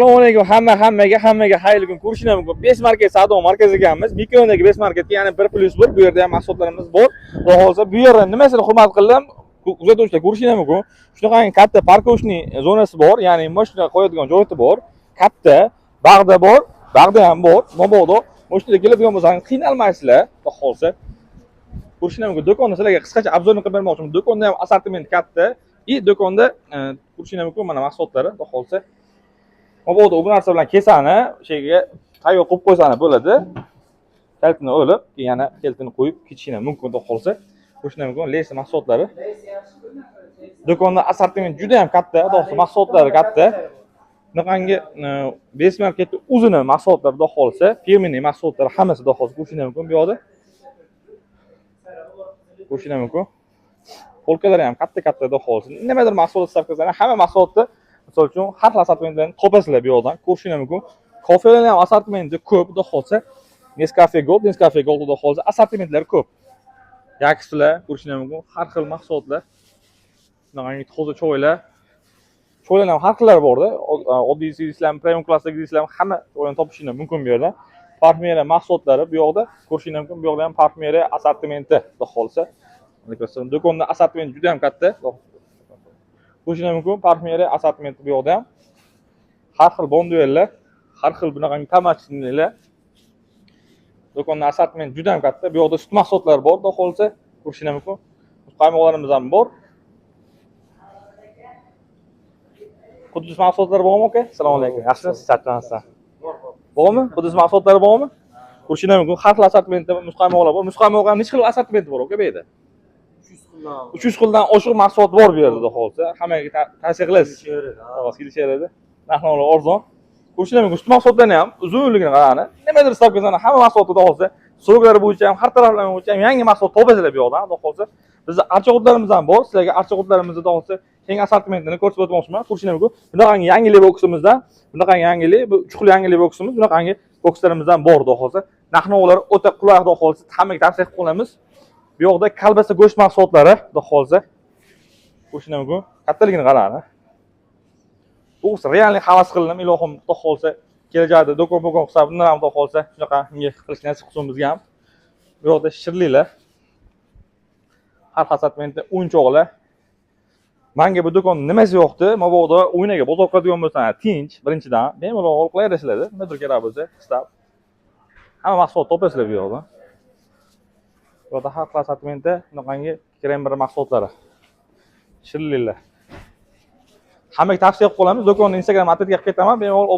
Assalomu alaykum hammaga xayrli kun. Ko'rishinglar mumkin. Bes Market savdo markazi ekanmiz. Mikrorayondagi Bes Marketga, ya'ni 1+1, bu yerda ham mahsulotlarimiz bor. Xudo xohlasa, bu yerda nimasini hurmat qildim? Kuzatuvchilar, ko'rishinglar mumkin. Shunaqangi katta парковочный zonasi bor, ya'ni mashina qo'yadigan joyi bor. Katta bag'da bor, bag'da ham bor. Mabodo mashinada keladigan bo'lsangiz qiynalmaysizlar, xudo xohlasa. Ko'rishinglar mumkin. Do'konni sizlarga qisqacha обзор ni qilib bermoqchiman. Do'konda ham assortiment katta. И do'konda ko'rishinglar mumkin mana mahsulotlari, xudo xohlasa. Mabodo bu narsa bilan kelsani, o'sha tayyor qilib qo'ysani bo'ladi. Kalitini olib, keyin yana kalitini qo'yib ketishinglar mumkin, xudo xohlasa. Ko'rishinglar mumkin, Lay's mahsulotlari. Do'konda assortiment juda ham katta, xudo xohlasa, mahsulotlari katta. Bunaqangi Bes Marketni o'zini mahsulotlari, xudo xohlasa, фирменный mahsulotlari hammasi, xudo xohlasa, ko'rishinglar mumkin bu yoqda. Ko'rishinglar mumkin. Полка lari ham katta-katta, xudo xohlasa. Nimadir mahsulot istab qilsanglar, hamma mahsulotni, misol uchun, har xil assortimentlarni topasizlar bu yoqdan. Ko'rishinglar mumkin. Kofelarni ham assortimenti ko'p, xudo xohlasa. Nescafe Gold, Nescafe Gold, xudo xohlasa, assortimentlari ko'p. Yakslar ko'rishinglar mumkin. Har xil mahsulotlar. Bunaqangi toza choylar. Choylar ham har xillari borda. Oddiy deysizlarmi, premium klassdagi deysizlarmi, hamma choylarni topishinglar mumkin bu yerda. Parfyumeriya mahsulotlari bu yoqda ko'rishinglar mumkin. Bu yoqda ham parfyumeriya assortimenti, xudo xohlasa. Do'konda assortiment juda ham katta. Ko'rishinglar mumkin, parfyumeriya assortimenti bu yoqda ham. Har xil bonduellar, har xil bunaqangi тамочный lar. Do'konda assortiment juda ham katta. Bu yoqda sut mahsulotlari bor, xudo xohlasa, ko'rishinglar mumkin. Qaymoqlarimiz ham bor. Quddus mahsulotlari bormi, aka? Assalomu alaykum. Yaxshimisiz? Charchamasdan. Bormi? Quddus mahsulotlari bormi? Ko'rishinglar mumkin. Har xil assortimentda muzqaymoqlar bor. Muzqaymoq ham necha xil assortimenti bor, aka, bu yerda? 300 xildan. 300 xildan oshiq mahsulot bor bu yerda, xudo xohlasa. Hammaga tavsiya qilasiz. Xolos, kelishaveradi. Narx-navolar arzon. Ko'rishinglar mumkin. Sut mahsulotlarini ham uzunligini qarani. Nimadir istab kelsangiz, hamma mahsulot, xudo xohlasa, срок lari bo'yicha ham, har taraflama bo'yicha ham yangi mahsulot topasizlar bu yoqdan, xudo xohlasa. Bizda archa qurtlarimiz ham bor. Sizlarga archa qurtlarimizni, xudo xohlasa, keng assortimentini ko'rsatib o'tmoqchiman. Ko'rishinglar mumkin. Bunaqangi yangilik boksimizda, bunaqangi yangilik, bu chuqur yangilik boksimiz, bunaqangi bokslarimiz ham bor, xudo xohlasa. Narx-navolar o'ta qulay, xudo xohlasa, hammaga tavsiya qilib qolamiz. Bu yoqda kolbasa, go'sht mahsulotlari, xudo xohlasa. Ko'rishinglar mumkin. Kattaligini qarang. Bu реальный havas qildim, ilohim, xudo xohlasa, kelajakda do'kon po'kon qilsa, bundan ham, xudo xohlasa, shunaqa unga qilish nasib qilsin bizga ham. Bu yoqda shirinliklar. Har xil assortimentda o'yinchoqlar. Manga bu do'kon nimasi yoqdi? Mabodo o'ynaga bozor qiladigan bo'lsan, tinch, birinchidan, bemalol olib qilaverasizlar, nimadir kerak bo'lsa, istab. Hamma mahsulot topasizlar bu yoqda. Bu yoqda har xil assortimentda bunaqangi krem-bir mahsulotlari. Shirinliklar. Hammaga tavsiya qilib qolamiz. Do'konni Instagram отметка qilib ketaman, bemalol.